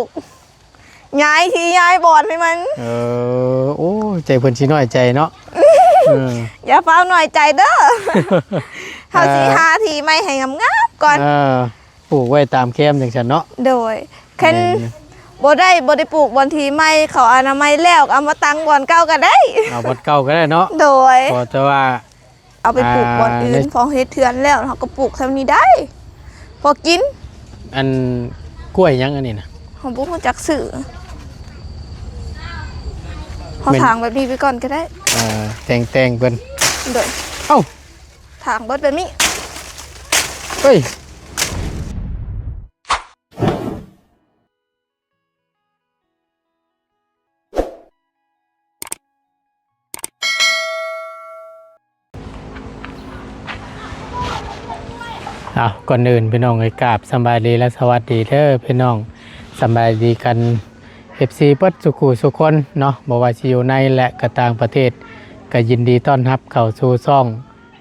ກ ຍ້າຍທີ່ຍ້າຍບ່ອນໃຫ້ມັນ. ເອີ ໂອ້ຍ ໃຈເພິ່ນຊິນ້ອຍໃຈເນາະ. ເອີ ຢ່າຟ້າວນ້ອຍໃຈເດີ. ເຮົາຊິ ເອີ ຫາທີ່ໃໝ່ໃຫ້ງາມໆກ່ອນ. ເອີ ປູກໄວ້ຕາມແຄມຈັ່ງຊັ້ນເນາະ. ໂດຍ ຄັນ ແມ່ນ ບໍ່ໄດ້ ບໍ່ໄດ້ປູກບ່ອນທີ່ໃໝ່ ເຂົາອະນາໄມແລ້ວ ເອົາມາຕັ້ງບ່ອນເກົ່າກໍໄດ້. ເອົາບ່ອນເກົ່າກໍໄດ້ເນາະ. ໂດຍ ເພາະແຕ່ວ່າ ເອົາໄປປູກບ່ອນອື່ນ ອ່າ ໃນ ພໍເຮັດເຮືອນແລ້ວ ເຮົາກໍປູກສ່ຳນີ້ໄດ້ ພໍກິນ. ອັນ ກ້ວຍຫຍັງອັນນີ້ນະ? ເຮົາບໍ່ຮູ້ຈັກຊື່. ເຮົາ ແມ່ນ ຖາງແບບນີ້ໄປກ່ອນກໍໄດ້. ເອີ ແຕ່ງ ແຕ່ງເພິ່ນ. ໂດຍ ເອົ້າ ຖາງເບິດແບບນີ້. ເອີຍ ເອົາ ກ່ອນອື່ນພີ່ນ້ອງເອີຍ ກາບສະບາຍດີ ແລະ ສະຫວັດດີເດີພີ່ນ້ອງ. ສະບາຍດີກັນ ເອັຟຊີ ເບິດສູ່ຄູ່ສູ່ຄົນເນາະ ບໍ່ວ່າຊິຢູ່ໃນ ແລະ ກໍຕ່າງປະເທດ ກໍຍິນດີຕ້ອນຮັບເຂົ້າສູ່ຊ່ອງ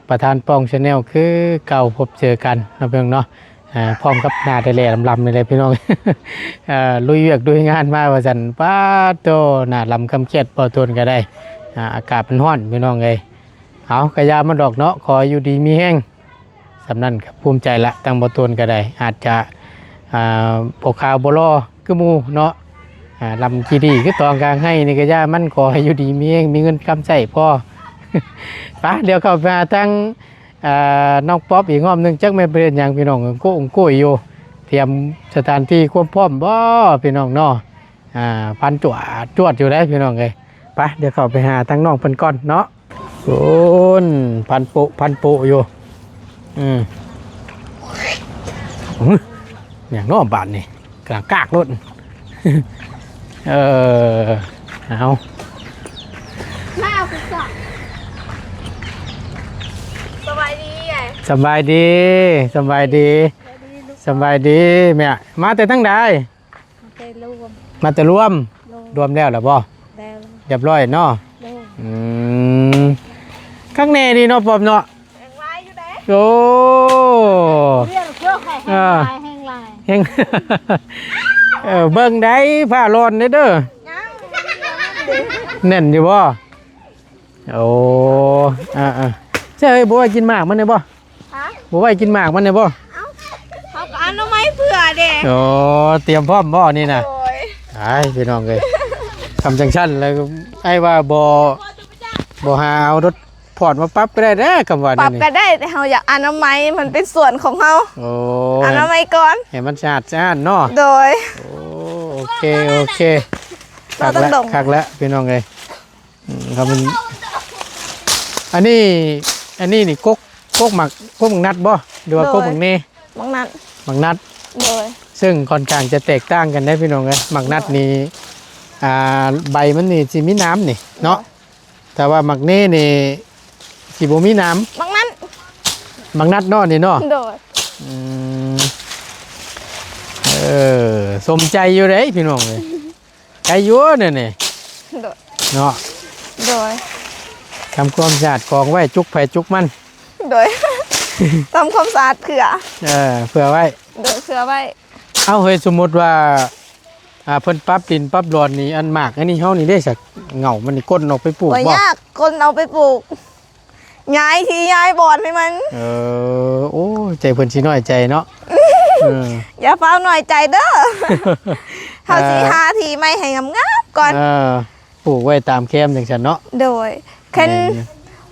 ປະທານປ່ອງ Channel ຄືເກົ່າ ພົບເຈີກັນເນາະພີ່ນ້ອງເນາະ. ເອີ ພ້ອມກັບໜ້າແດ່ໆລຳໆນີ້ແຫຼະພີ່ນ້ອງ. ເອີ ລຸຍວຽກລຸຍງານມາວ່າຊັ້ນ. ປາດໂທ້ ໜ້າລຳຄຳເຂດ ບໍ່ທົນກໍໄດ້. ອາ ອາກາດມັນຮ້ອນພີ່ນ້ອງເອີຍ. ເອົາ ກະຢ່າມັນດອກເນາະ ຂໍຢູ່ດີມີແຮງ. ສ່ຳນັ້ນກໍພູມໃຈລະ ທາງບໍ່ໂຕນກໍໄດ້ ອາດຈະ ອ່າ ບໍ່ຂາວບໍ່ຫຼໍ່ຄືໝູ່ເນາະ ອ່າ ລຳຂີ້ດີຄືຕອງກາງໄຮ່ນີ້ກໍຢ່າມັນ ຂໍໃຫ້ຢູ່ດີມີແຮງ ມີເງິນຄຳໃຊ້ພໍ. ໄປ ດຽວເຂົ້າໄປຫາທາງ ອ່າ ນ້ອງປັອບອີກຮອບໜຶ່ງ ຈັກແມ່ນເປັນຫຍັງພີ່ນ້ອງ ໂກ້ງໂກ້ຍຢູ່ ຕຽມສະຖານທີ່ຄວາມພ້ອມບໍ່ພີ່ນ້ອງເນາະ. ອ່າ ພັນຈວດຈວດຢູ່ເດ້ພີ່ນ້ອງເອີຍ. ໄປ ດຽວເຂົ້າໄປຫາທາງນ້ອງເພິ່ນກ່ອນເນາະ. ໂອ້ນ ພັນໂປະ ພັນໂປະຢູ່. ອືມ ຫຍັງເນາະບາດນີ້ ກະກາກໂລດ. ເອີ ເອົາ ມາເອົາຄືກັນ. ສະບາຍດີອ້າຍ. ສະບາຍດີ ສະບາຍດີ ສະບາຍດີແມ່. ມາແຕ່ທາງໃດ? ມາແຕ່ລວມ ມາແຕ່ລວມ. ໂດຍ ລວມແລ້ວລະບໍ່? ແລ້ວ ຮຽບຮ້ອຍເນາະ. ໂດຍ ອືມ ຄັກແນ່ດີເນາະ ປອບເນາະ. ແຮງຫຼາຍຢູ່ເດ້. ໂອ້ ເລື່ອງເພື່ອໃຫ້ແຮງຫຼາຍ ເອີ ແຮງຫຼາຍ ແຮງ ເອີ ເບິ່ງໄດ້ ຜ້າລອນເດ້ ເດີ. ຍັງ ແໜ້ນຢູ່ບໍ່? ໂອ້ ອ່າໆ ໃຊ່ ເອີຍ ບໍ່ໄວ້ກິນໝາກມັນໄດ້ບໍ່? ຮະ? ບໍ່ໄວ້ກິນໝາກມັນແດ່ບໍ່? ເອົ້າ ເຮົາກໍອະນາໄມເພື່ອເດ້. ໂອ້ ຕຽມພ້ອມບໍ່ນີ້ນະ? ໂດຍ ອ້າຍ ພີ່ນ້ອງເອີຍ ຄຳຈັ່ງຊັ້ນແລ້ວ ອ້າຍວ່າບໍ່ ບໍ່ຫາເອົາລົດພອດມາປັບກໍໄດ້ເດ້ ຄຳວ່າ ປັບນີ້ກໍໄດ້ ແຕ່ເຮົາຢາກອະນາໄມ ມັນເປັນສ່ວນຂອງເຮົາ. ໂອ້ ອະນາໄມກ່ອນ ໃຫ້ມັນສະອາດສະອ້ານເນາະ. ໂດຍ ໂອ້ ໂອເຄ ໂອເຄ ຄັກແລ້ວ ຄັກແລ້ວ ພີ່ນ້ອງເອີຍ. ອືມ ຄັບ ອັນນີ້ ອັນນີ້ນີ້ ກົກ ກົກໝາກ ກົກໝາກນັດບໍ່ ຫຼືວ່າ ໂດຍ ກົກໝາກເນ? ໝາກນັດ ໝາກນັດ. ໂດຍ ເຊິ່ງຂ້ອນຂ້າງຈະແຕກຕ່າງກັນເດ້ພີ່ນ້ອງເອີຍ. ໝາກນັດນີ້ ໂດຍ ອ່າ ໃບມັນນີ້ຊິມີໜາມນີ້ເນາະ. ໂດຍ ແຕ່ວ່າໝາກເນນີ້ຊິບໍ່ມີໜາມ. ໝາກນັດ ໝາກນັດເນາະນີ້ເນາະ. ໂດຍ ອືມ ເອີ ສົມໃຈຢູ່ເດ້ພີ່ນ້ອງເອີຍ. ໄກຢູ່ແນວນີ້ ໂດຍ ເນາະ. ໂດຍ ທຳຄວາມສະອາດກອງໄວ້ ຈຸກໃຜຈຸກມັນ. ໂດຍ ທຳຄວາມສະອາດເຜື່ອ ເອີ ເຜື່ອໄວ້. ໂດຍ ເຜື່ອໄວ້. ເອົ້າ ເຮີ້ຍ ສົມມຸດວ່າ ອ່າ ເພິ່ນປັບດິນປັບດອນນີ້ ອັນໝາກອັນນີ້ເຮົານີ້ເດ້ ສະເຫງົ້າມັນນີ້ ກົ້ນອອກໄປປູກບໍ່? ບໍ່ຍາກ ກົ້ນເອົາໄປປູກ. ຍ້າຍທີ່ຍ້າຍບ່ອນໃຫ້ມັນ. ເອີ ໂອ້ຍ ໃຈເພິ່ນຊິນ້ອຍໃຈເນາະ. ເອີ ຢ່າຟ້າວນ້ອຍໃຈເດີ. ເຮົາຊິ ເອີ ຫາທີ່ໃໝ່ໃຫ້ງາມໆກ່ອນ. ເອີ ປູກໄວ້ຕາມແຄມຈັ່ງຊັ້ນເນາະ. ໂດຍ ຄັນ ແມ່ນຢູ່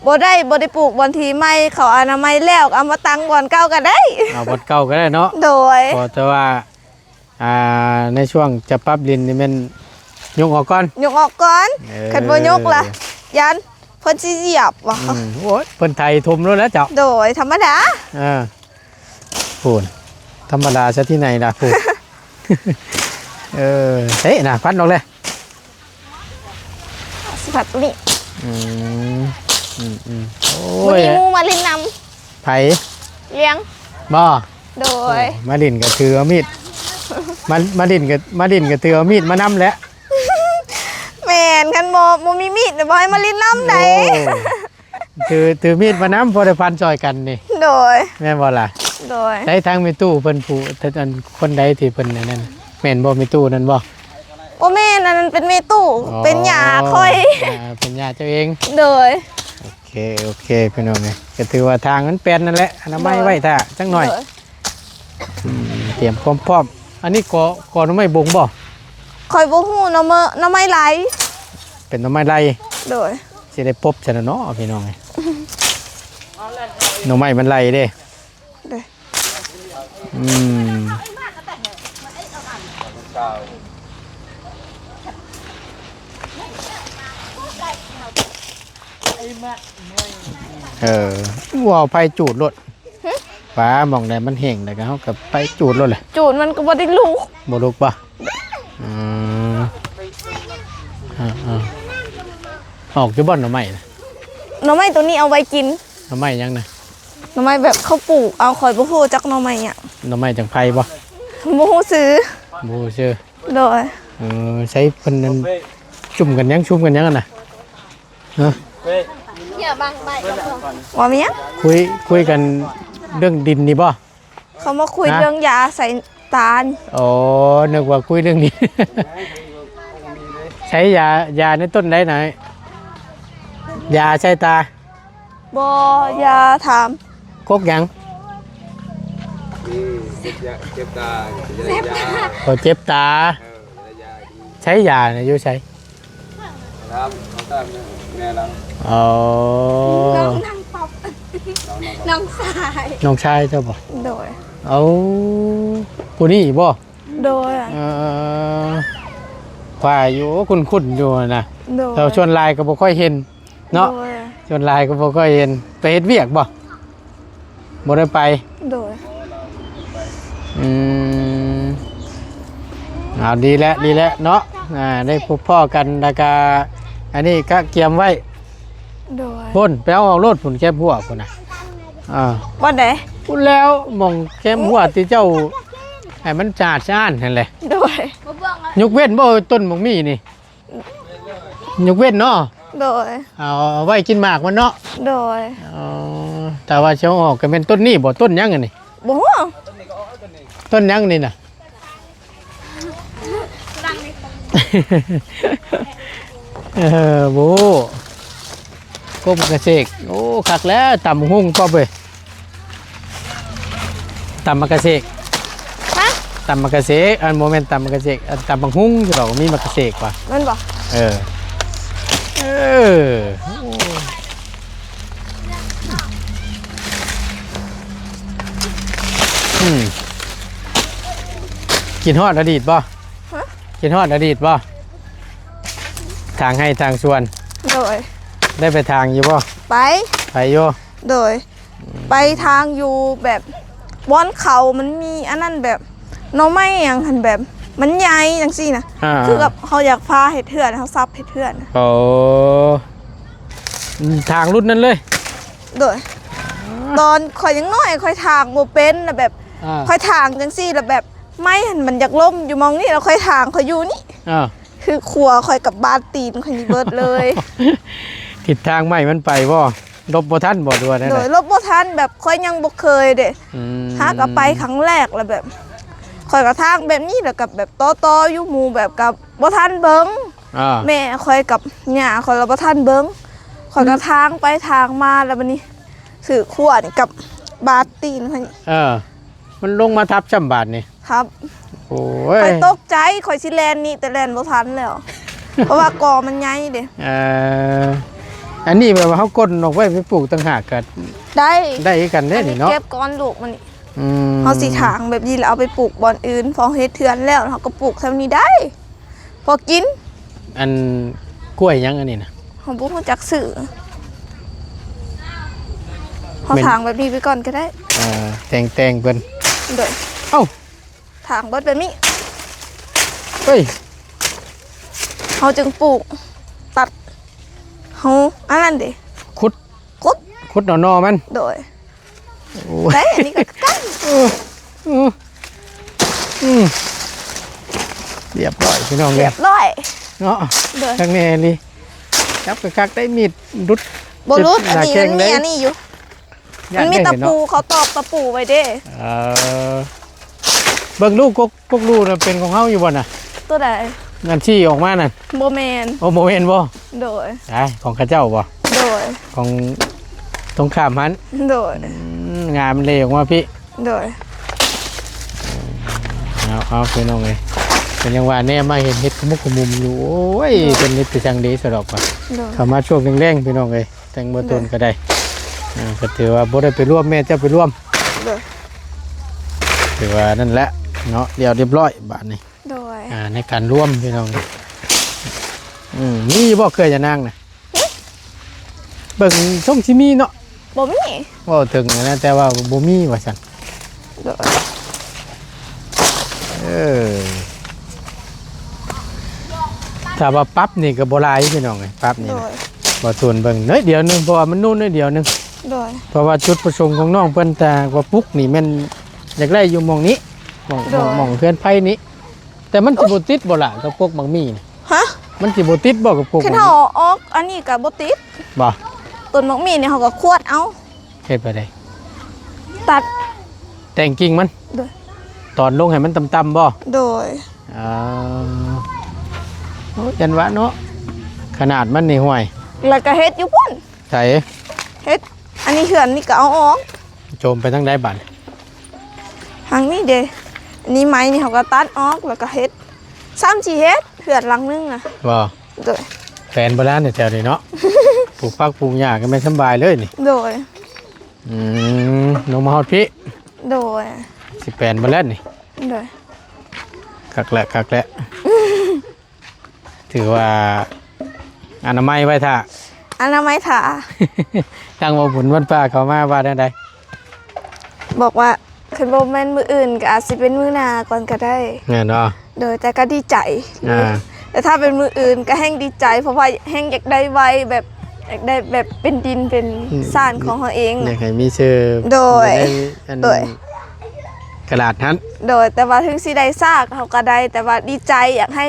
ບໍ່ໄດ້ ບໍ່ໄດ້ປູກບ່ອນທີ່ໃໝ່ ເຂົາອະນາໄມແລ້ວ ເອົາມາຕັ້ງບ່ອນເກົ່າກໍໄດ້. ເອົາບ່ອນເກົ່າກໍໄດ້ເນາະ. ໂດຍ ເພາະແຕ່ວ່າ ອ່າ ໃນຊ່ວງຈະປັບດິນນີ້ແມ່ນຍົກອອກກ່ອນ ຍົກອອກກ່ອນ. ເອີ ຄັນບໍ່ຍົກລະ ຢ້ານເພິ່ນຊິຢຽບບໍ່? ອືມ ໂອ້ຍ ເພິ່ນໄຖຖົມໂລດແລ້ວເຈົ້າ. ໂດຍ ທຳມະດາ. ເອີ ພຸ້ນ ທຳມະດາຊະທີ່ໄຫນລະ ພຸ້ນ. ເອີ ເຕະນະ ພັດອອກເລີຍ. ຊິພັດຕົວນີ້. ອືມ ອືມໆ ໂອ້ຍ ມື້ນີ້ໝູ່ມາຫຼິ້ນນຳ. ໃຜ? ລ້ຽງ ບໍ່? ໂດຍ ໂອ້ ມາຫຼິ້ນກໍຖືເອົາມີດ ມາ ມາຫຼິ້ນກໍ ມາຫຼິ້ນກໍຖືເອົາມີດມານຳແຫຼະ. ແມ່ນ ຄັນບໍ່ ບໍ່ມີມີດ ບໍ່ໃຫ້ມາຫຼິ້ນນຳໃດ. ໂອ້ ຖື ຖືມີດມານຳ ພໍໄດ້ຟັນຊ່ອຍກັນນີ້. ໂດຍ ແມ່ນບໍ່ລະ? ໂດຍ ໃຊ້ທາງແມ່ຕູ້ເພິ່ນຜູ້ ອັນ ຄົນໃດທີ່ເພິ່ນອັນນັ້ນ. ແມ່ນບໍ່ ແມ່ຕູ້ນັ້ນບໍ່? ບໍ່ແມ່ນ ອັນນັ້ນເປັນແມ່ຕູ້. ອໍ ເປັນຍ່າຂ້ອຍ. ອ່າ ເປັນຍ່າເຈົ້າເອງ. ໂດຍ. ໂອເຄ ໂອເຄ ພີ່ນ້ອງເອີຍ ກໍຖືວ່າທາງມັນແປນນັ້ນແຫຼະ ອະນາໄມໄວ້ຖ້າຈັກໜ້ອຍ. ໂດຍ. ອືມ ຕຽມຄວາມພ້ອມ. ອັນນີ້ກໍ ກໍໜໍ່ໄມ້ບົງບໍ່? ຂ້ອຍບໍ່ຮູ້ ໜໍ່ເມີ ໜໍ່ໄມ້ໄລ່. ເປັນໜໍ່ໄມ້ໄລ່. ໂດຍ. ຊິໄດ້ພົບຊັ້ນນະເນາະ ພີ່ນ້ອງເອີຍ ໜໍ່ໄມ້ມັນໄລ່ເດ້. ໂດຍ. ອືມ ເອີ ເອົາໄຟຈູດໂລດ. ຫຶ? ປາ ໝ່ອງໃດມັນແຫ້ງແລ້ວກໍ ເຮົາກໍໄປຈູດໂລດແຫຼະ. ຈູດມັນກໍບໍ່ໄດ້ລຸກ. ບໍ່ລຸກບໍ່? ອືມ ເອີໆ ອອກຢູ່ບໍ່ໜໍ່ໄມ້ນະ? ໜໍ່ໄມ້ໂຕນີ້ເອົາໄວ້ກິນ. ໜໍ່ໄມ້ຫຍັງນະ? ໜໍ່ໄມ້ແບບເຂົາປູກເອົາ. ຂ້ອຍບໍ່ຮູ້ຈັກໜໍ່ໄມ້ຫຍັງ. ໜໍ່ໄມ້ຈັງໄພບໍ່? ບໍ່ຮູ້ຊື່. ບໍ່ຮູ້ຊື່. ໂດຍ. ເອີ ໃຊ້ເພິ່ນນັ້ນ ຈຸ່ມກັນຫຍັງ ຊຸມກັນຫຍັງຫັ້ນນະ? ຮະ? ເຫື່ອບັງໃບ. ວ່າມີຫຍັງ? ຄຸຍ ຄຸຍກັນເລື່ອງດິນນີ້ບໍ່? ເຂົາມາຄຸຍ ຮະ? ເລື່ອງຢາໃສ່ຕານ. ອໍ ນຶກວ່າຄຸຍເລື່ອງດິນ. ໃຊ້ຢາ ຢາໃນຕົ້ນໃດນະ? ຢາໃສ່ຕາ. ບໍ່ ຢ່າຖາມ. ກົກຫຍັງ? ນີ້ ເຈັບຢາ ເຈັບຕາ ຢາ ຢາ. ບໍ່ ເຈັບຕາ. ເອີ ຢາ ຢາ. ໃຊ້ຢານະ ຢູ່ໃສ? ຖາມ ເຂົາຖາມແມ່ລາວ. ອໍ ນ້ອງນາງປອບ ນ້ອງ ນ້ອງຊາຍ ນ້ອງຊາຍເຈົ້າບໍ່? ໂດຍ. ເອົາ ຜູ້ນີ້ບໍ່? ໂດຍ. ເອີ ວ່າຢູ່ ຄຸ້ນໆຢູ່ນະ. ໂດຍ. ແຕ່ສ່ວນຫຼາຍກໍບໍ່ຄ່ອຍເຫັນ. ເນາະ. ໂດຍ. ສ່ວນຫຼາຍກໍບໍ່ຄ່ອຍເຫັນ. ໄປເຮັດວຽກບໍ່? ບໍ່ໄດ້ໄປ. ໂດຍ. ອືມ ເອົາ ດີແລ້ວ ດີແລ້ວເນາະ. ອ່າ ໄດ້ພົບພໍ້ກັນ ແລ້ວກະ ອັນນີ້ກະກຽມໄວ້. ໂດຍ. ພຸ້ນ ໄປເອົາອອກໂລດ ພຸ້ນ ແຄມຫົວພຸ້ນນະ. ອ່າ ບ່ອນໃດ? ພຸ້ນແລ້ວ ໝ່ອງແຄມຫົວທີ່ເຈົ້າ ໃຫ້ມັນສະອາດສະອ້ານຫັ້ນແຫຼະ. ໂດຍ. ຍົກເວັ້ນບໍ່ ຕົ້ນໝາກໝີ່ນີ້? ຍົກເວັ້ນເນາະ. ໂດຍ. ເອົາ ເອົາໄວ້ກິນໝາກມັນເນາະ. ໂດຍ. ອໍ ແຕ່ວ່າຊິເອົາອອກກໍແມ່ນຕົ້ນນີ້ບໍ່? ຕົ້ນຫຍັງອັນນີ້? ບໍ່ຮູ້. ຕົ້ນຫຍັງນີ້ນະ? ເອີ ບໍ່ຮູ້. ກົບໝາກກະເສກ. ໂອ້ ຄັກແລ້ວ ຕຳບັກຫຸ່ງປອບເອີຍ. ຕຳໝາກກະເສກ. ຮະ? ຕຳໝາກກະເສກ. ອັນ ບໍ່ແມ່ນຕຳໝາກກະເສກ ອັນ ຕຳບັກຫຸ່ງຢູ່ດອກ. ມີໝາກກະເສກວ່າ. ແມ່ນບໍ່? ເອີ ເອີ. ອືມ ຄິດຮອດອະດີດບໍ່? ຮະ? ຄິດຮອດອະດີດບໍ່? ຖາງໄຮ່ຖາງສວນ. ໂດຍ. ໄດ້ໄປຖາງຢູ່ບໍ່? ໄປ. ໄປຢູ່. ໂດຍ. ໄປທາງຢູ່ແບບບ່ອນເຂົາມັນມີອັນນັ້ນ ແບບໜໍ່ໄມ້ຫຍັງຫັ້ນ ແບບມັນໃຫຍ່ຈັ່ງຊີ້ນະ. ອ່າໆ ຄືກັບເຮົາຢາກພາເຮັດເຮືອນ ເຮົາສັບເຮັດເຮືອນ. ໂອ້ ທາງລຸ້ນນັ້ນເລີຍ? ໂດຍ. ຕອນຂ້ອຍຍັງນ້ອຍ ຂ້ອຍຖາງບໍ່ເປັນນະ ແບບ ອ່າ ຂ້ອຍຖາງຈັ່ງຊີ້ ແລ້ວແບບໄມ້ຫັ້ນມັນຢາກລົ້ມຢູ່ໝ່ອງນີ້ ແລ້ວຂ້ອຍຖາງ ຂ້ອຍຢູ່ນີ້. ອ່າ ຄືຂົວຂ້ອຍກັບບາດຕີນຂ້ອຍນີ້ເບິດເລີຍ. ທິດທາງໄມ້ມັນໄປບໍ່? ຫຼົບບໍ່ທັນບໍ່ ຫຼືວ່າແນວໃດ? ໂດຍ ຫຼົບບໍ່ທັນ ແບບຂ້ອຍຍັງບໍ່ເຄີຍເດ້. ອືມ ຫາກໍໄປຄັ້ງແລກ ແລ້ວແບບຂ້ອຍກໍທາງແບບນີ້ ແລ້ວກໍແບບຕໍ່ໆຢູ່ ໝູ່ແບບກໍບໍ່ທັນເບິ່ງ. ອ່າ ແມ່ຂ້ອຍກັບຍ່າຂ້ອຍລະບໍ່ທັນເບິ່ງ ຂ້ອຍກໍ ອືມ ທາງໄປທາງມາ ແລ້ວບັດນີ້ຖືກຂົວນີ້ກັບບາດຕີນຂ້ອຍ. ເອີ ມັນລົງມາທັບຊ້ຳບາດນີ້. ຄັບ. ໂອ້ຍ ຂ້ອຍຕົກໃຈ ຂ້ອຍຊິແລ່ນໜີ ແຕ່ແລ່ນບໍ່ທັນແລ້ວ ເພາະວ່າກໍມັນໃຫຍ່ເດ້. ເອີ ອັນນີ້ແບບວ່າເຮົາກົ້ນອອກໄວ້ໄປປູກຕ່າງຫາກກໍໄດ້ ໄດ້ຄືກັນເດ້ນີ້ເນາະ. ອັນນີ້ເກັບກ່ອນລູກມັນນີ້. ອືມ ເຮົາຊິຖາງແບບນີ້ແລ້ວເອົາໄປປູກບ່ອນອື່ນ ພໍເຮັດເຮືອນແລ້ວເຮົາກໍປູກແຖວນີ້ໄດ້ ພໍກິນ. ອັນ ກ້ວຍຫຍັງອັນນີ້ນະ? ເຮົາບໍ່ຮູ້ຈັກຊື່. ເຮົາຖາງແບບນີ້ໄປກ່ອນກໍໄດ້. ເອີ ແຕ່ງໆເພິ່ນ. ໂດຍ. ເອົ້າ ຖາງເບິດແບບນີ້. ເອີຍ ເຮົາຈຶ່ງປູກ ຕັດ ເຮົາອັນນັ້ນເດ້ ຂຸດ ຂຸດ ຂຸດໜໍ່ໆມັນ. ໂດຍ. ໂອ້ຍ ໄດ້ ອັນນີ້ກໍກັນ. ເອີ ເອີ ອືມ ຮຽບຮ້ອຍພີ່ນ້ອງເອີຍ ຮຽບຮ້ອຍເນາະ. ໂດຍ. ຄັກແນ່ອີ່ຫຼີ ຈັບກໍຄັກໄດ້ ມີດຫຼຸດ. ບໍ່ຫຼຸດ ອັນນີ້ມັນມີອັນນີ້ຢູ່ ມັນມີຕະປູ ເຂົາຕອກຕະປູໄວ້ເດ້. ເອີ ເບິ່ງດູກົກ ພວກລູກນະເປັນຂອງເຮົາຢູ່ບໍ່ນະ? ໂຕໃດ? ອັນຊີ້ອອກມານັ້ນ. ບໍ່ແມ່ນ. ໂອ້ ບໍ່ແມ່ນບໍ່? ໂດຍ. ໄດ້ ຂອງເຂົາເຈົ້າບໍ່? ໂດຍ. ຂອງຕົງຂ້າມຫັ້ນ? ໂດຍ. ອືມ ງາມເລີຍອອກມາພີ້. ໂດຍ. ເອົາ ເອົາ ພີ່ນ້ອງເອີຍ ເປັນຫຍັງວ່າແນມມາເຫັນເຫັດຂະມຸກຂະມຸມຢູ່. ໂອ້ຍ ໂດຍ. ເພິ່ນເຮັດໄປຊ່າງເດສະດອກວ່າ. ໂດຍ. ເຂົ້າມາຊ່ວງແລງໆ ພີ່ນ້ອງເອີຍ ແຕ່ງບໍ່ຕົນກໍໄດ້. ໂດຍ. ອ່າ ກໍຖືວ່າບໍ່ໄດ້ໄປຮ່ວມ ແມ່ເຈົ້າໄປຮ່ວມ. ໂດຍ. ຖືວ່ານັ້ນແຫຼະເນາະ ລຽວຮຽບຮ້ອຍບາດນີ້. ໂດຍ. ອ່າ ໃນການລວມ ພີ່ນ້ອງ. ອືມ ມີຢູ່ບໍ່ເຄືອຍານາງນະ? ຫຶ? ເບິ່ງຊົງຊິມີເນາະ. ບໍ່ມີ. ເວົ້າເຖິງນະ ແຕ່ວ່າບໍ່ມີວ່າຊັ້ນ. ໂດຍ. ເອີ ຖ້າວ່າປັບນີ້ກໍບໍ່ຫຼາຍ ພີ່ນ້ອງເອີຍ ປັບນີ້ນະ. ໂດຍ. ບໍ່ຕົນເບິ່ງໜ້ອຍດຽວໜຶ່ງ ເພາະວ່າມັນນູນໜ້ອຍດຽວໜຶ່ງ. ໂດຍ. ເພາະວ່າຈຸດປະສົງຂອງນ້ອງເພິ່ນ ແຕ່ວ່າປຸກນີ້ແມ່ນຢາກໄດ້ຢູ່ໝ່ອງນີ້ ໝ່ອງ ໂດຍ. ໝ່ອງເຮືອນໄຟນີ້. ແຕ່ມັນຊິບໍ່ຕິດບໍ່ລະ ໂອ້ຍ ກັບກົກໝາກໝີ່ນີ້? ຮະ? ມັນຊິບໍ່ຕິດບໍ່ກັບກົກ? ຄັນເຮົາເອົາອອກອັນນີ້ກໍບໍ່ຕິດ. ບໍ່? ຕົ້ນໝາກໝີ່ນີ້ເຮົາກໍຂວດເອົາ. ເຮັດແບບໃດ? ຕັດ ແຕ່ງກິ່ງມັນ? ໂດຍ. ຕອນລົງໃຫ້ມັນຕ່ຳໆບໍ່? ໂດຍ. ເອີ ໂອ້ ຢ້ານວ່າເນາະ ຂະໜາດມັນນີ້ ຫ້ວຍ ແລ້ວກໍເຮັດຢູ່ພຸ້ນ. ໃສ? ເຮັດ ອັນນີ້ເຮືອນນີ້ກໍເອົາອອກ. ໂຈມໄປທາງໃດບາດ? ທາງນີ້ເດ້. ອັນນີ້ໄມ້ນີ້ເຮົາກໍຕັດອອກ ແລ້ວກໍເຮັດ ຊ້ຳຊິເຮັດເຮືອນຫຼັງໜຶ່ງນະ. ບໍ່? ໂດຍ. ແປນບໍ່ລະນີ້ແຖວນີ້ເນາະ ປູກຜັກປູກຫຍ້າກໍແມ່ນສຳບາຍເລີຍນີ້. ໂດຍ. ອືມ ລົງມາຮອດພີ້. ໂດຍ. ຊິແປນບໍ່ແລ້ວນີ້. ໂດຍ. ຄັກແຫຼະ ຄັກແຫຼະ. ຖືວ່າອະນາໄມໄວ້ຖ້າ. ອະນາໄມຖ້າ. ທາງເວົ້າບຸນວັນປ່າເຂົາມາວ່າແນວໃດ? ບອກວ່າຄັນບໍ່ແມ່ນມື້ອື່ນກໍອາດຊິເປັນມື້ໜ້າກ່ອນກໍໄດ້. ແມ່ນບໍ່? ໂດຍ. ແຕ່ກໍດີໃຈ. ອ່າ ແຕ່ຖ້າເປັນມື້ອື່ນກໍແຮ່ງດີໃຈ ເພາະວ່າແຮ່ງຢາກໄດ້ໄວ ແບບ ຢາກໄດ້ແບບເປັນດິນເປັນ ອືມ ຊານຂອງເຮົາເອງ. ຢາກໃຫ້ມີຊື່. ໂດຍ. ຢູ່ໃນອັນ ໂດຍ ກະດາດຫັ້ນ. ໂດຍ. ແຕ່ວ່າເຖິງຊິໄດ້ຊ້າເຮົາກໍໄດ້ ແຕ່ວ່າດີໃຈ ຢາກໃຫ້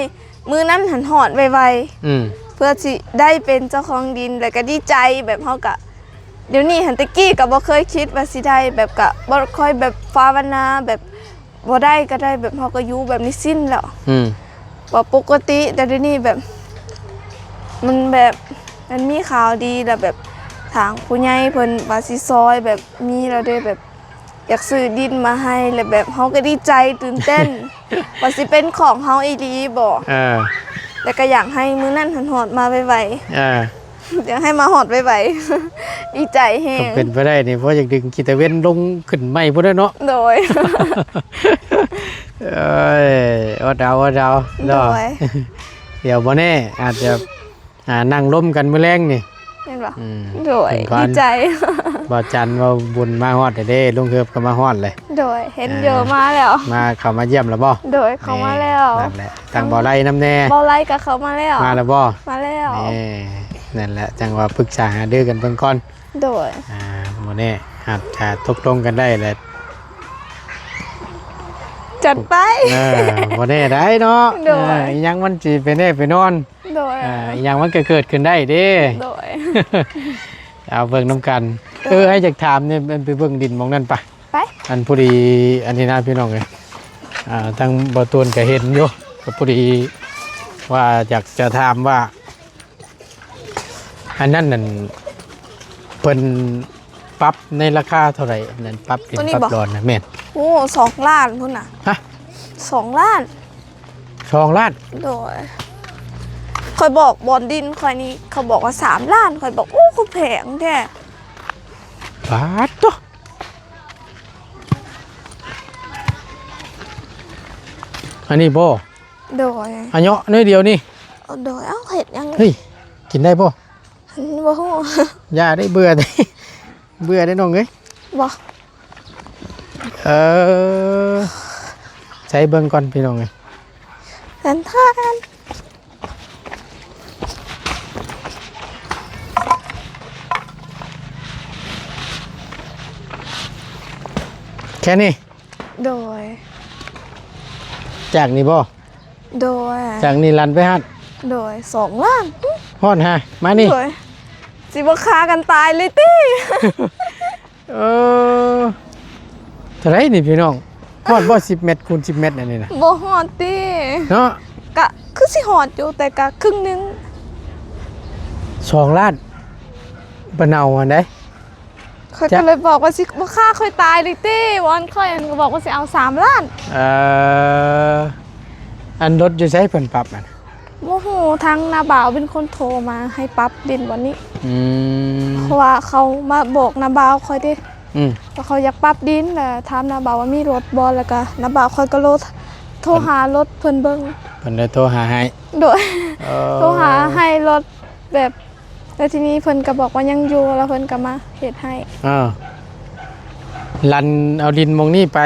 ມື້ນັ້ນຫັ້ນຮອດໄວໆ ອືມ ເພື່ອຊິໄດ້ເປັນເຈົ້າຂອງດິນ ແລ້ວກໍດີໃຈ ແບບເຮົາກໍ ດຽວນີ້ຫັ້ນ ແຕ່ກີ້ກໍບໍ່ເຄີຍຄິດວ່າຊິໄດ້ ແບບກໍບໍ່ຄ່ອຍແບບພາວະນາ ແບບບໍ່ໄດ້ກໍໄດ້ ແບບເຮົາກໍຢູ່ແບບນີ້ຊິນແລ້ວ ອືມ ວ່າປົກກະຕິ. ແຕ່ດຽວນີ້ແບບ ມັນແບບ ມັນມີຂ່າວດີ ແລ້ວແບບທາງຜູ້ໃຫຍ່ເພິ່ນວ່າຊິຊ່ອຍ ແບບມີແລ້ວເດ້ ແບບ ຢາກຊື້ດິນມາໃຫ້ ແລ້ວແບບເຮົາກໍດີໃຈຕື່ນເຕັ້ນ ວ່າຊິເປັນຂອງເຮົາອີ່ຫຼີບໍ ເອີ ແລ້ວກໍຢາກໃຫ້ມື້ນັ້ນຫັ້ນຮອດມາໄວໆ ເອີ ຢາກໃຫ້ມາຮອດໄວໆ ດີໃຈແຮງ. ຄັນເປັນໄປໄດ້ນີ້ ພໍຢາກດຶງກີຕາເວັນລົງຂຶ້ນໃໝ່ພຸ້ນແຫຼະເນາະ. ໂດຍ. ເອີຍ ອົດເອົາ ອົດເອົາເນາະ. ໂດຍ. ດຽວບໍ່ແນ່ ອາດຈະ ອ່າ ນັ່ງລົມກັນມື້ແລງນີ້ ແມ່ນບໍ່? ອືມ ໂດຍ ເພິ່ນກໍ ດີໃຈ ບ່າວຈັນເວົ້າບຸນມາຮອດແລ້ວເດ້ ລຸງເຮີບກໍມາຮອດເລີຍ. ໂດຍ ເຫັນຢູ່ ອ່າ ມາແລ້ວ ມາ ເຂົ້າມາຢ້ຽມແລ້ວບໍ່? ໂດຍ ເຂົ້າມາແລ້ວ. ນີ້ ນັ້ນແຫຼະ ທາງບ່າວໄລນຳແດ່ ບ່າວໄລກໍເຂົ້າມາແລ້ວ. ມາແລ້ວບໍ່? ມາແລ້ວ. ນີ້ ນັ້ນແຫຼະ ຈັ່ງວ່າປຶກສາຫາລືກັນເບິ່ງກ່ອນ. ໂດຍ. ອ່າ ມື້ນີ້ອາດຈະຕົກລົງກັນໄດ້ແຫຼະ ຈັດໄປ. ເອີ ບໍ່ແນ່ໄດ໋ເນາະ. ໂດຍ. ເອີ ອີ່ຫຍັງມັນຊິໄປແນ່ໄປນອນ. ໂດຍ. ອ່າ ອີ່ຫຍັງມັນກໍເກີດຂຶ້ນໄດ້ເດ້. ໂດຍ. ເອົາເບິ່ງນຳກັນ. ໂດຍ. ເອີ ອ້າຍຢາກຖາມນີ້ ໄປເບິ່ງດິນໝ່ອງນັ້ນປະ. ໄປ. ອັນພໍດີ ອັນນີ້ນະ ພີ່ນ້ອງເອີຍ ອ່າ ທາງບ່າວຕູນກໍເຫັນຢູ່ ກໍພໍດີວ່າຢາກຈະຖາມວ່າ ອັນນັ້ນນັ້ນ ເພິ່ນປັບໃນລາຄາເທົ່າໃດ? ອັນນັ້ນປັບດິນ ໂຕນີ້ ປັບ ບໍ່? ດອນນະ ແມ່ນ. ໂອ້ ສອງລ້ານພຸ້ນນະ. ຮະ? ສອງລ້ານ. ສອງລ້ານ? ໂດຍ. ຂ້ອຍບອກບ່ອນດິນຂ້ອຍນີ້ ເຂົາບອກວ່າສາມລ້ານ ຂ້ອຍບອກ ໂອ້ ຄືແພງແທ້. ປາດໂທ້ ອັນນີ້ບໍ່? ໂດຍ. ອາເຍາະໜ້ອຍດຽວນີ້. ໂດຍ. ເອົ້າ ເຮັດຫຍັງ? ເຮີ້ຍ ກິນໄດ້ບໍ່? ບໍ່ຮູ້. ຢ່າໄດ້ ເບື່ອໄດ໋ ເບື່ອໄດ໋ນ້ອງເອີຍ. ບໍ່. ເອີ ໃສ່ເບິ່ງກ່ອນ ພີ່ນ້ອງເອີຍ. ແທນ ແທນ ແຄ່ນີ້. ໂດຍ. ຈາກນີ້ບໍ່? ໂດຍ. ຈາກນີ້ລັນໄປຫັ້ນ? ໂດຍ. ສອງລ້ານ. ຮອດຫາ ມານີ້. ໂດຍ. ຊິບໍ່ຂ້າກັນຕາຍເລີຍຕິ? ເອີ ເທົ່າໃດນີ້ພີ່ນ້ອງ? ຮອດບໍ່ ສິບແມັດຄູນສິບແມັດອັນນີ້ນະ? ບໍ່ຮອດຕິ ເນາະ. ກະຄືຊິຮອດຢູ່ ແຕ່ກະຄຶ່ງໜຶ່ງ. ສອງລ້ານ ບໍ່ເນົ່າຫັ້ນໃດ. ຂ້ອຍກໍເລີຍບອກວ່າຊິບໍ່ຂ້າຂ້ອຍຕາຍເລີຍຕິ ວ່າອັນຂ້ອຍອັນກໍບອກວ່າຊິເອົາສາມລ້ານ. ເອີ ອັນລົດຢູ່ໃສເພິ່ນປັບຫັ້ນ? ບໍ່ຮູ້ ທາງນ້າບ່າວເປັນຄົນໂທມາໃຫ້ປັບດິນບ່ອນນີ້. ອືມ ເພາະວ່າເຂົາມາບອກນ້າບ່າວຂ້ອຍເດ້ ອືມ ວ່າເຂົາຢາກປັບດິນ ແລ້ວຖາມນ້າບ່າວວ່າມີລົດບໍ່ ແລ້ວກໍນ້າບ່າວຂ້ອຍກໍໂລ ໂທຫາລົດເພິ່ນເບິ່ງ ເພິ່ນໄດ້ໂທຫາໃຫ້. ໂດຍ ເອີ ໂທຫາໃຫ້ລົດແບບ ແລ້ວທີນີ້ເພິ່ນກໍບອກວ່າຍັງຢູ່ ແລ້ວເພິ່ນກໍມາເຮັດໃຫ້. ເອີ ລັນເອົາດິນໝ່ອງນີ້ໄປ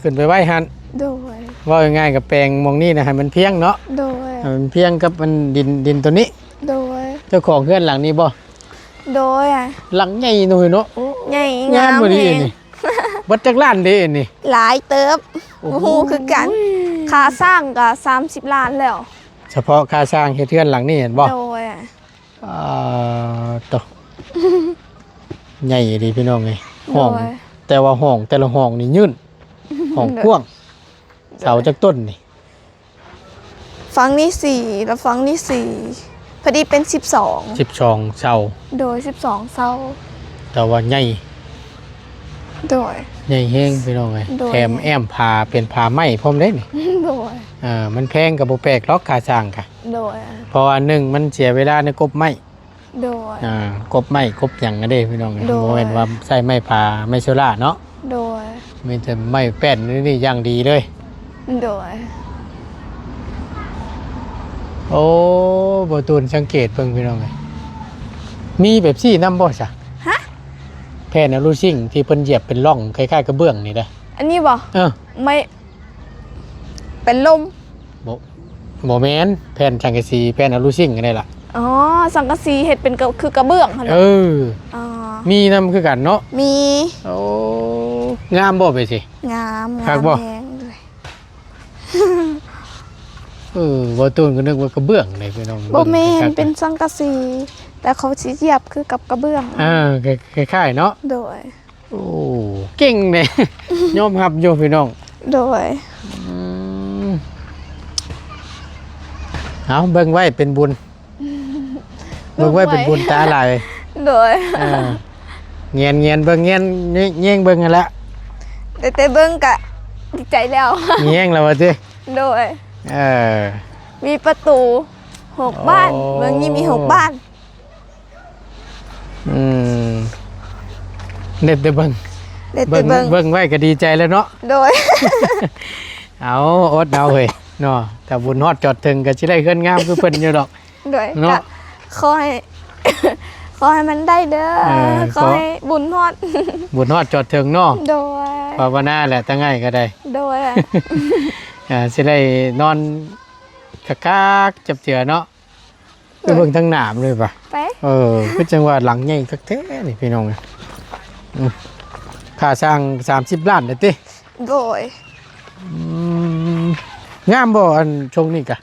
ຂຶ້ນໄປໄວ້ຫັ້ນ. ໂດຍ ເວົ້າງ່າຍໆ ກໍແປງໝ່ອງນີ້ນະ ໃຫ້ມັນພຽງເນາະ. ໂດຍ ໃຫ້ມັນພຽງກັບອັນດິນ ດິນໂຕນີ້. ໂດຍ ເຈົ້າຂອງເຮືອນຫຼັງນີ້ບໍ່? ໂດຍ ຫຼັງໃຫຍ່ເນາະ. ໂອ້ ໃຫຍ່ ງາມ ງາມບໍ່ດີ ງາມແຮງ ນີ້. ເບິດຈັກລ້ານເດ້ນີ້? ຫຼາຍເຕີບ. ໂອ້ໂຫ ບໍ່ຮູ້ຄືກັນ ຄ່າສ້າງກໍສາມສິບລ້ານແລ້ວ. ສະເພາະຄ່າສ້າງເຮັດເຮືອນຫຼັງນີ້ແມ່ນບໍ່? ໂດຍ ອ່າ ໂຕ ໃຫຍ່ອີ່ຫຼີພີ່ນ້ອງເອີຍ. ຫ້ອງ ໂດຍ ແຕ່ວ່າຫ້ອງແຕ່ລະຫ້ອງນີ້ຍືນ ຫ້ອງກວ້າງ. ໂດຍ ເສົາຈັກຕົ້ນນີ້? ຝັ່ງນີ້ສີ່ ແລ້ວຝັ່ງນີ້ສີ່ ພໍດີເປັນສິບສອງ ສິບສອງເສົາ. ໂດຍ ສິບສອງເສົາ ແຕ່ວ່າໃຫຍ່. ໂດຍ ໃຫຍ່ແຮງພີ່ນ້ອງເອີຍ. ໂດຍ ແຖມແອ້ມຜາເປັນຜາໄມ້ພ້ອມເດ້ນີ້. ໂດຍ ເອີ ມັນແພງກໍບໍ່ແປກດອກຄ່າສ້າງກະ. ໂດຍ ເພາະວ່າໜຶ່ງມັນເສຍເວລາໃນກົບໄມ້. ໂດຍ ອ່າ ກົບໄມ້ກົບຫຍັງຫັ້ນເດ້ພີ່ນ້ອງ. ໂດຍ ບໍ່ແມ່ນວ່າໃຊ້ໄມ້ຜາໄມ້ໂຊລາເນາະ. ໂດຍ ມີແຕ່ໄມ້ແປ້ນນີ້ຢ່າງດີເລີຍ. ໂດຍ ໂອ້ ບໍ່ຕູນສັງເກດເບິ່ງພີ່ນ້ອງເອີຍ ມີແບບຊີ້ນຳບໍ່ຊະ? ຮະ? ແຜ່ນອະລູຊິງທີ່ເພິ່ນຢຽບເປັນຮ່ອງຄ້າຍໆກະເບື້ອງນີ້ເດ້. ອັນນີ້ບໍ່? ເອີ ໄມ້ ເປັນລົມ. ບໍ່ ບໍ່ແມ່ນ ແຜ່ນສັງກະສີ ແຜ່ນອະລູຊິງຫັ້ນແຫຼະ. ອໍ ສັງກະສີເຮັດເປັນກະ ຄືກະເບື້ອງຫັ້ນ. ເອີ ອໍ ມີນຳຄືກັນເນາະ. ມີ. ໂອ້ ງາມບໍ່ ໄປຊິ? ງາມ ງາມ ຄັກບໍ່? ແຮງເລີຍ. ເອີ ບໍ່ຕູນກໍນຶກວ່າກະເບື້ອງເດ້ພີ່ນ້ອງ. ບໍ່ແມ່ນ ເບິ່ງຄັກໆ ເປັນສັງກະສີ ແຕ່ເຂົາຊິຢຽບຄືກັບກະເບື້ອງ. ອ່າ ຄ້າຍໆເນາະ. ໂດຍ ໂອ້ ເກັ່ງເດ້ ຍອມຮັບຢູ່ພີ່ນ້ອງ. ໂດຍ ອືມ ເອົາ ເບິ່ງໄວ້ເປັນບຸນ ເບິ່ງໄວ້ເປັນບຸນຕາຫຼາຍ. ໂດຍ ເອີ ແງນໆເບິ່ງ ແງນ ແຍງເບິ່ງຫັ້ນລະ. ແຕ່ ແຕ່ເບິ່ງກະດີໃຈແລ້ວ ແຍງແລ້ວວ່າຕິ. ໂດຍ ເອີ ມີປະຕູຫົກບ້ານ. ໂອ້ ເບິ່ງນີ້ມີຫົກບ້ານ. ອືມ ໄດ້ແຕ່ເບິ່ງ ໄດ້ແຕ່ເບິ່ງ ເບິ່ງ ເບິ່ງໄວ້ກໍດີໃຈແລ້ວເນາະ. ໂດຍ ເອົາ ອົດເອົາເຮີ້ຍເນາະ ຖ້າບຸນຮອດຈອດເຖິງກໍຊິໄດ້ເຮືອນງາມຄືເພິ່ນຢູ່ດອກ. ໂດຍ ເນາະ ກໍຂໍໃຫ້ ຂໍໃຫ້ມັນໄດ້ເດີ. ເອີ ຂໍໃຫ້ບຸນຮອດ ບຸນຮອດຈອດເຖິງເນາະ. ໂດຍ ພາວະນາແຫຼະ ທາງອ້າຍກໍໄດ້. ໂດຍ ອ່າ ຊິໄດ້ນອນຄັກໆ ຈັບເຈືອເນາະ. ໄປເບິ່ງທາງໜ້າມັນເລີຍປະ? ໄປ ເອີ ຄືຈັ່ງວ່າຫຼັງໃຫຍ່ຄັກແທ້ນີ້ພີ່ນ້ອງ. ອືມ ຄ່າສ້າງສາມສິບລ້ານເດ້ຕິ? ໂດຍ ອືມ ງາມບໍ່ ອັນຊົງນີ້ກະ?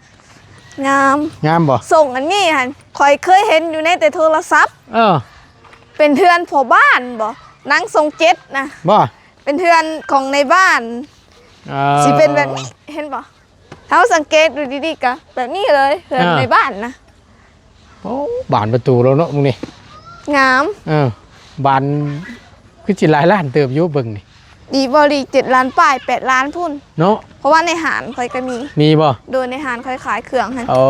ງາມ ງາມບໍ່? ຊົງອັນນີ້ຫັ້ນ ຂ້ອຍເຄີຍເຫັນຢູ່ໃນແຕ່ໂທລະສັບ. ເອີ ເປັນເຮືອນພໍ່ບ້ານບໍ່? ນາງຊົງເຈັດນະ ບໍ່? ເປັນເຮືອນຂອງໃນບ້ານ. ເອີ ຊິເປັນແບບນີ້ ເຫັນບໍ່? ເຮົາສັງເກດດູດີໆ ກະແບບນີ້ເລີຍ ເຮືອນ ອ່າ ໃນບ້ານນະ. ໂອ້ ບານປະຕູແລ້ວເນາະ ມຶງນີ້ ງາມ. ເອີ ບານຄືຊິຫຼາຍລ້ານເຕີບຢູ່ ເບິ່ງນີ້. ດີບໍ່ດີ ເຈັດລ້ານປາຍ ແປດລ້ານພຸ້ນເນາະ. ເພາະວ່າໃນຮ້ານຂ້ອຍກໍມີ. ມີບໍ່? ໂດຍ ໃນຮ້ານຂ້ອຍຂາຍເຄື່ອງຫັ້ນ. ໂອ້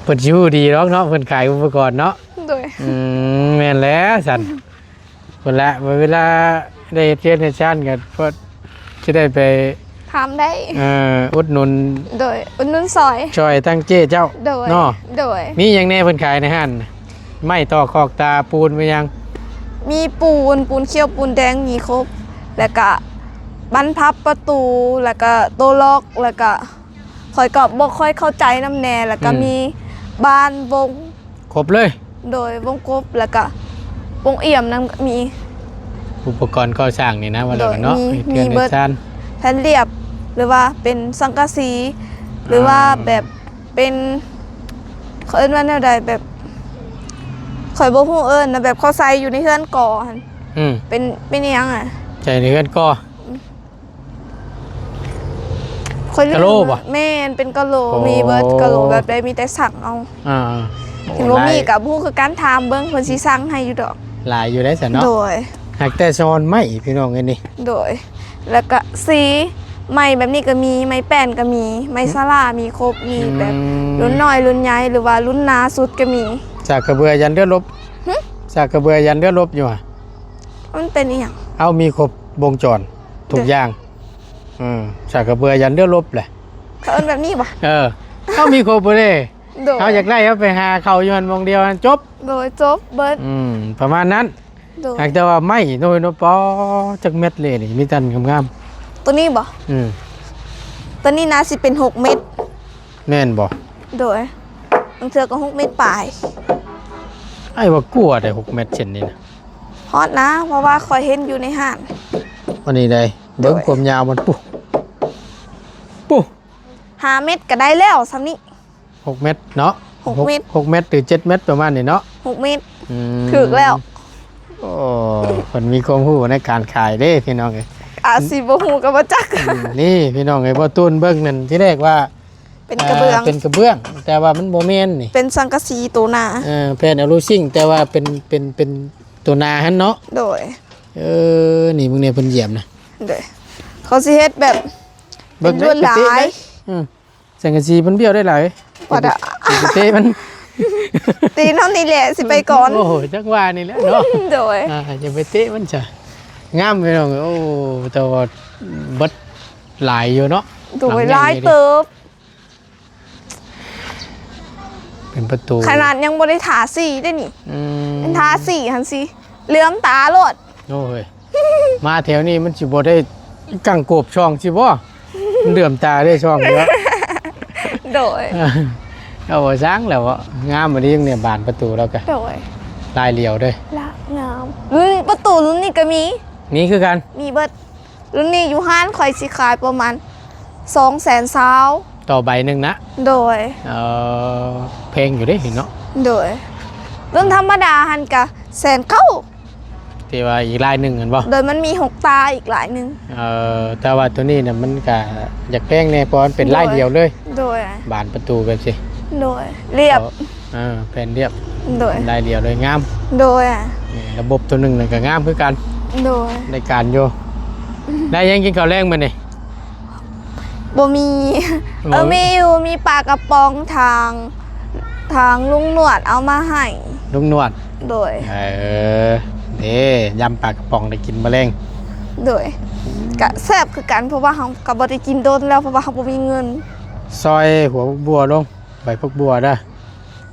ເພິ່ນຊິຮູ້ດີດອກເນາະ ເພິ່ນຂາຍອຸປະກອນເນາະ. ໂດຍ ອືມ ແມ່ນແລ້ວຊັ້ນ. ພຸ້ນລະ ເວລາໄດ້ເຮັດເຮືອນເຮັດຊານກໍພໍຊິໄດ້ໄປ ຖາມໄດ້ ເອີ ອຸດໜູນ. ໂດຍ ອຸດໜູນຊ່ອຍ ຊ່ອຍທາງເຈ້ເຈົ້າ. ໂດຍ ເນາະ ໂດຍ. ມີຫຍັງແດ່ເພິ່ນຂາຍໃນຮ້ານ? ໄມ້ຕອກຄອກຕາ ປູນ ມີຫຍັງ? ມີປູນ ປູນຂຽວ ປູນແດງ ມີຄົບ ແລ້ວກະບານພັບ ປະຕູ ແລ້ວກະໂຕລັອກ ແລ້ວກະ ຂ້ອຍກໍບໍ່ຄ່ອຍເຂົ້າໃຈນຳແດ່ ແລ້ວກໍ ອືມ ມີບານວົງ ຄົບເລີຍ. ໂດຍ ວົງກົບ ແລ້ວກໍວົງອຽມນຳມີ. ອຸປະກອນກໍ່ສ້າງນີ້ນະ ວ່າແລ້ວເນາະ. ໂດຍ ມີ ມີເບິດ ແຜ່ນລຽບ ຫຼືວ່າເປັນສັງກະສີ ຫຼືວ່າ ອ່າ ແບບເປັນ ເຂົາເອີ້ນວ່າແນວໃດ ແບບ ຂ້ອຍບໍ່ຮູ້ເອີ້ນນະ ແບບເຂົາໃສ່ຢູ່ໃນເຮືອນກໍຫັ້ນ. ອືມ ເປັນ ເປັນອີ່ຫຍັງອະ? ໃສ່ໃນເຮືອນກໍ ຂ້ອຍລືມ ກະໂຫຼບໍ່? ແມ່ນ ເປັນກະໂຫຼ ໂອ້ ມີເບິດ ກະໂຫຼແບບໃດ ມີແຕ່ສັ່ງເອົາ ອ່າໆ ໂອ້ ຄັນບໍ່ມີ ຫຼາຍ ກະບໍ່ຮູ້ຄືກັນ ຖາມເບິ່ງ ເພິ່ນຊິສັ່ງໃຫ້ຢູ່ດອກ ຫຼາຍຢູ່ໄດ໋ຊັ້ນເນາະ ໂດຍ ຫາກແຕ່ສະອອນໄມ້ພີ່ນ້ອງເອີຍນີ້ ໂດຍ ແລ້ວກະສີໄມ້ແບບນີ້ກະມີ ໄມ້ແປ້ນກະມີ ໄມ້ສາລາມີຄົບ ມີແບບ ອືມ ລຸ້ນນ້ອຍລຸ້ນໃຫຍ່ ຫຼືວ່າລຸ້ນໜາສຸດກະມີ ສາກກະເບືອຢັນເລືອດລົບ ຫຶ? ສາກກະເບືອຢັນເລືອດລົບຢູ່ຫະ ມັນເປັນອີ່ຫຍັງ? ເອົ້າ ມີຄົບວົງຈອນທຸກຢ່າງ ເອີ ສາກກະເບືອຢັນເລືອດລົບແຫຼະ ເຂົາເອີ້ນແບບນີ້ບໍ່? ເອີ ເຮົາມີຄົບເບິດເດ້ ໂດຍ ເຮົາຢາກໄດ້ເຮົາໄປຫາເຂົາຢູ່ຫັ້ນໝ່ອງດຽວຫັ້ນຈົບ ໂດຍ ຈົບເບິດ ອືມ ປະມານນັ້ນ ໂດຍ ຫາກແຕ່ວ່າໄມ້ໂດຍເນາະ ປໍ ຈັກແມັດເລີນີ້ ມີແຕ່ງາມໆ ໂຕນີ້ບໍ່? ອືມ ໂຕນີ້ໜ້າຊິເປັນຫົກເມັດ ແມ່ນບໍ່? ໂດຍ ບາງເທື່ອກໍຫົກເມັດປາຍ ອ້າຍວ່າກວ່າໄດ໋ ຫົກເມັດເຊັ່ນນີ້ນະ ຮອດນະ ເພາະວ່າຂ້ອຍເຫັນຢູ່ໃນຮ້ານ ອັນນີ້ໄດ໋ ເບິ່ງ ໂດຍ ຄວາມຍາວມັນ ປຸ ປຸ ຫ້າເມັດກໍໄດ້ແລ້ວສ່ຳນີ້ ຫົກເມັດເນາະ ຫົກເມັດ ຫົກເມັດ ຫຼື ເຈັດເມັດປະມານນີ້ເນາະ ຫົກເມັດ ອືມ ຖືກແລ້ວ ໂອ້ ເພິ່ນມີຄວາມຮູ້ໃນການຂາຍເດ້ພີ່ນ້ອງເອີຍ ອາດຊິບໍ່ຮູ້ກໍບໍ່ຈັກ ອືມ ນີ້ພີ່ນ້ອງເອີຍ ບໍ່ຕູນເບິ່ງນັ້ນ ທີແລກວ່າ ເປັນກະເບື້ອງ ເປັນກະເບື້ອງ ແຕ່ວ່າມັນບໍ່ແມ່ນນີ້ ເປັນສັງກະສີໂຕໜາ ເອີ ແຜ່ນອາລູຊິງ ແຕ່ວ່າເປັນ ເປັນ ເປັນໂຕໜາຫັ້ນເນາະ ໂດຍ ເອີ ນີ້ເບິ່ງແດ່ ເພິ່ນຢຽມນະ ໂດຍ ເຂົາຊິເຮັດແບບ ເບິ່ງ ເປັນລວດລາຍ ອືມ ສັງກະສີມັນບ້ຽວໄດ້ຫຼາຍ ບໍ່ໄດ້ ຢ່າໄປເຕະມັນ ຕີນເຮົານີ້ແຫຼະຊິໄປກ່ອນ ໂອ້ ຈັກວ່ານີ້ແຫຼະເນາະ ໂດຍ ອ່າ ຢ່າໄປເຕະມັນຊະ ງາມພີ່ນ້ອງ ໂອ້ ແຕ່ວ່າເບິດຫຼາຍຢູ່ເນາະ ໂດຍ ຫຼັງໃຫຍ່ ຫຼາຍເຕີບ ເປັນປະຕູ ຂະໜາດຍັງບໍ່ໄດ້ທາສີເດ້ນີ້ ອືມ ທາສີຫັ້ນຊິເຫຼືອມຕາໂລດ ໂອ້ຍ ມາແຖວນີ້ມັນຊິບໍ່ໄດ້ກັງໂກບຊ່ອງຊິບໍ່? ມັນເຫຼືອມຕາເດ້ຊ່ອງນີ້ເນາະ ໂດຍ ເອົາຊ່າງແລ້ວເນາະ ງາມອີ່ຫຼີນີ້ ບານປະຕູລາວກະ ໂດຍ ລາຍຫຼຽວເດ້ ລາຍງາມ ເອີຍ ປະຕູລຸ້ນນີ້ກະມີ ມີຄືກັນ ມີເບິດ ລຸ້ນນີ້ຢູ່ຮ້ານຂ້ອຍຊິຂາຍປະມານສອງແສນຊາວ ຕໍ່ໃບໜຶ່ງນະ ໂດຍ ເອີ ແພງຢູ່ເດ້ເນາະ ໂດຍ ລຸ້ນທຳມະດາຫັ້ນກະແສນເກົ້າ ທີ່ວ່າອີກລາຍໜຶ່ງຫັ້ນບໍ່ ໂດຍ ມັນມີຫົກຕາອີກລາຍໜຶ່ງ ເອີ ແຕ່ວ່າໂຕນີ້ນະມັນກະຢາກແພງແດ່ ເພາະມັນເປັນລາຍດຽວເລີຍ ໂດຍ ບານປະຕູແບບຊີ້ ໂດຍ ລຽບ ເອີ ແຜ່ນລຽບ ໂດຍ ລາຍດຽວເລີຍ ງາມ ໂດຍ ນີ້ລະບົບໂຕໜຶ່ງນັ້ນກະງາມຄືກັນ ໂດຍ ໄດ້ການຢູ່ ໄດ້ຫຍັງກິນເຂົ້າແລງມື້ນີ້? ບໍ່ມີ ບໍ່ມີ ເອີ ມີຢູ່ ມີປາກະປ໋ອງທາງ ທາງລຸງໜວດເອົາມາໃຫ້ ລຸງໜວດ ໂດຍ ເອີ ເດ້ ຢຳປາກະປ໋ອງໄດ້ກິນມື້ແລງ ໂດຍ ກະແຊບຄືກັນ ເພາະວ່າເຮົາກະບໍ່ໄດ້ກິນດົນແລ້ວ ເພາະວ່າເຮົາບໍ່ມີເງິນ ຊອຍຫົວຜັກບົວລົງ ໃບຜັກບົວເດີ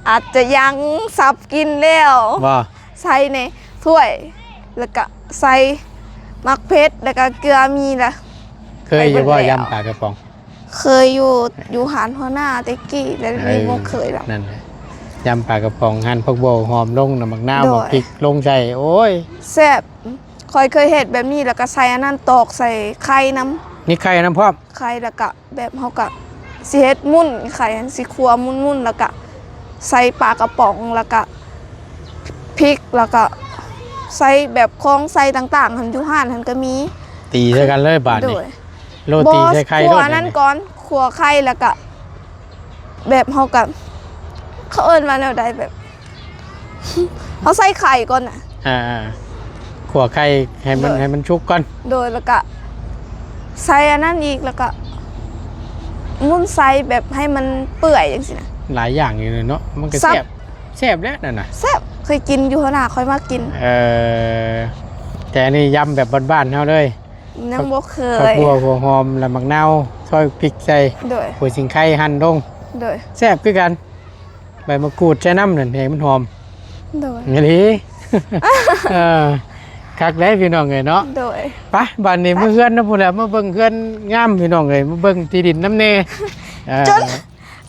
ອາດຈະຍັງສັບກິນແລ້ວ ບໍ່ ໃສ່ໃນຖ້ວຍ ແລ້ວກະໃສ່ໝາກເຜັດ ແລ້ວກະເກືອມີລະ ເຄີຍຢູ່ບໍ່ ໄປເບິດແລ້ວ ຢຳປາກະປ໋ອງ? ເຄີຍຢູ່ ຢູ່ຮ້ານຫົວໜ້າແຕ່ກີ້ ແຕ່ ເອີ ນີ້ບໍ່ເຄີຍດອກ ນັ້ນແຫຼະ ຢຳປາກະປ໋ອງ ຫັ່ນຜັກບົວຫອມລົງ ນ້ຳໝາກນາວ ໂດຍ ໝາກພິກລົງໃສ່ ໂອ້ຍ ແຊບ ຂ້ອຍເຄີຍເຮັດແບບນີ້ ແລ້ວກະໃສ່ອັນນັ້ນ ຕອກໃສ່ໄຂ່ນຳ ມີໄຂ່ນຳພ້ອມ ໄຂ່ ແລ້ວກະ ແບບເຮົາກະຊິເຮັດໝຸ່ນໄຂ່ຫັ້ນ ຊິຂົ້ວໝຸ່ນໆ ແລ້ວກະໃສ່ປາກະປ໋ອງ ແລ້ວກະພິກ ແລ້ວກະໃສ່ແບບຂອງໃສ່ຕ່າງໆ ຫັ້ນ ຢູ່ຮ້ານຫັ້ນກະມີ ຕີໃສ່ກັນເລີຍບາດນີ້ ໂດຍ ໂລຕີໃສ່ໄຂ່ ບໍ່ ໂລດ ຂົ້ວອັນນັ້ນກ່ອນ ຂົ້ວໄຂ່ ແລ້ວກະແບບເຮົາກະ ເຂົາເອີ້ນວ່າແນວໃດ ແບບ ເຮົາໃສ່ໄຂ່ກ່ອນນະ ອ່າໆ ຂົ້ວໄຂ່ໃຫ້ມັນ ໂດຍ ໃຫ້ມັນສຸກກ່ອນ ໂດຍ ແລ້ວກະໃສ່ອັນນັ້ນອີກ ແລ້ວກະໝຸ່ນໃສ່ແບບໃຫ້ມັນເປື່ອຍຈັ່ງຊີ້ນະ ຫຼາຍຢ່າງຢູ່ເນາະ ມັນກະແຊບ ແຊບແຫຼະນັ້ນນະ ແຊບ ເຄີຍກິນຢູ່ຫັ້ນນະ ຂ້ອຍມັກກິນ ເອີ ແຕ່ອັນນີ້ຢຳແບບບ້ານໆ ເຮົາເລີຍ ຍັງບໍ່ເຄີຍ ຜັກບົວ ຫົວຫອມ ແລະ ໝາກນາວ ຊອຍພິກໃສ່ ໂດຍ ຫົວສິງໄຄຫັ່ນລົງ ໂດຍ ແຊບຄືກັນ ໃບມະກູດໃສ່ນຳນັ້ນ ແຮງມັນຫອມ ໂດຍ ອີ່ຫຼີ ເອີ ຄັກເດ້ພີ່ນ້ອງເອີຍເນາະ ໂດຍ ໄປ ບາດນີ້ເມືອເຮືອນນະພຸ້ນແຫຼະ ມາເບິ່ງເຮືອນງາມພີ່ນ້ອງເອີຍ ມາເບິ່ງທີ່ດິນນຳແດ່ ເອີ ຈົນ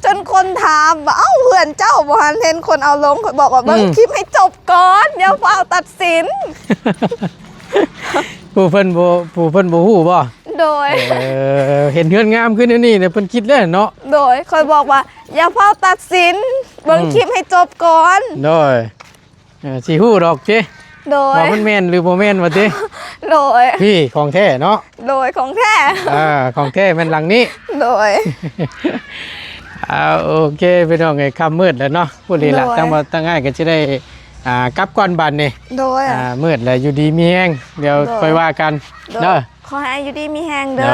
ຈົນຄົນຖາມວ່າ ເອົ້າ ເຮືອນເຈົ້າບໍ່ ຫັ້ນ ເຫັນຄົນເອົາລົງ ຂ້ອຍບອກວ່າເບິ່ງ ອືມ ຄລິບໃຫ້ຈົບກ່ອນ ຢ່າຟ້າວຕັດສິນ ຜູ້ເພິ່ນບໍ່ ຜູ້ເພິ່ນບໍ່ຮູ້ບໍ່? ໂດຍ ເອີ ເຫັນເຮືອນງາມຄືແນວນີ້ ເພິ່ນຄິດແລ້ວເນາະ ໂດຍ ຂ້ອຍບອກວ່າ ຢ່າຟ້າວຕັດສິນ ເບິ່ງ ອືມ ຄລິບໃຫ້ຈົບກ່ອນ ໂດຍ ເອີ ຊິຮູ້ດອກຕິ ໂດຍ ວ່າມັນແມ່ນຫຼືບໍ່ແມ່ນວ່າຕິ. ໂດຍ ພີ້ ຂອງແທ້ເນາະ. ໂດຍ ຂອງແທ້. ອ່າ ຂອງແທ້ແມ່ນຫຼັງນີ້. ໂດຍ ອ່າ ໂອເຄ ພີ່ນ້ອງເອີຍ ຄ່ຳມືດແລ້ວເນາະ ພຸ້ນນີ້ລະ. ໂດຍ ທາງບ່າວທາງອ້າຍກໍຊິໄດ້ ອ່າ ກັບກ່ອນບາດນີ້. ໂດຍ ອ່າ ມືດແລ້ວ ຢູ່ດີມີແຮງ ດຽວ ໂດຍ ຄ່ອຍວ່າກັນເດີ. ໂດຍ ຂໍໃຫ້ຢູ່ດີມີແຮງເດີ ໂດ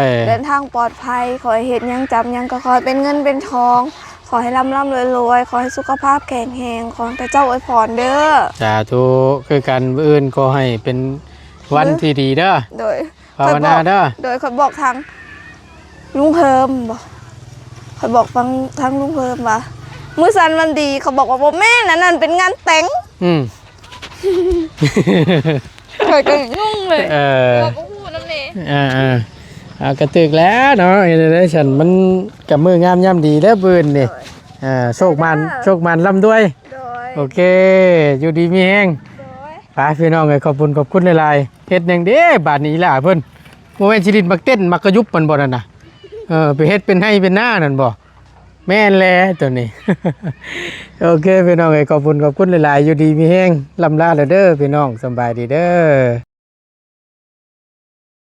ຍ ເດີນທາງປອດໄພ ຂໍໃຫ້ເຮັດຫຍັງຈັບຫຍັງກໍຂໍໃຫ້ເປັນເງິນເປັນທອງ ຂໍໃຫ້ລ່ຳໆລວຍໆ ຂໍໃຫ້ສຸຂະພາບແຂງແຮງ ຂໍແຕ່ເຈົ້າອວຍພອນເດີ. ສາທຸ ຄືກັນ ມື້ອື່ນຂໍໃຫ້ເປັນວັນທີ່ດີເດີ. ໂດຍ ພາວະນາເດີ. ໂດຍ ຂ້ອຍບອກທາງລຸງເພີ່ມບໍ ຂ້ອຍບອກທາງ ທາງລຸງເພີ່ມວ່າ ມື້ສັນວັນດີ ເຂົາບອກວ່າ ບໍ່ແມ່ນ ອັນນັ້ນເປັນງານແຕ່ງ. ອືມ ຂ້ອຍກໍງງເລີຍ. ເອີ ເຮົາກໍຮູ້ນຳເດ. ເອີໆ ອ່າ ກໍຖືກແລ້ວເນາະ ເຮັດໄດ້ຊັ້ນ ມັນກໍມື້ງາມຍາມດີເດີມື້ນີ້. ໂດຍ ອ່າ ໂຊກໝານ ໂຊກໝານລ່ຳລວຍ. ໂດຍ ໂອເຄ ຢູ່ດີມີແຮງ. ໂດຍ ໄປພີ່ນ້ອງເອີຍ ຂອບຄຸນ ຂອບຄຸນຫຼາຍໆ. ເຮັດຫຍັງເດບາດນີ້ອີ່ຫຼ້າເພິ່ນ ບໍ່ແມ່ນຊິຫຼິ້ນໝາກເຕັ້ນໝາກກະຍຸບມັນບໍ່ນັ້ນນະ? ເອີ ໄປເຮັດເປັນໄຮ່ເປັນນານັ້ນບໍ່? ແມ່ນແຫຼະໂຕນີ້. ໂອເຄ ພີ່ນ້ອງເອີຍ ຂອບຄຸນ ຂອບຄຸນຫຼາຍໆ ຢູ່ດີມີແຮງ ລ່ຳລາແລ້ວເດີພີ່ນ້ອງ ສຳບາຍດີເດີ.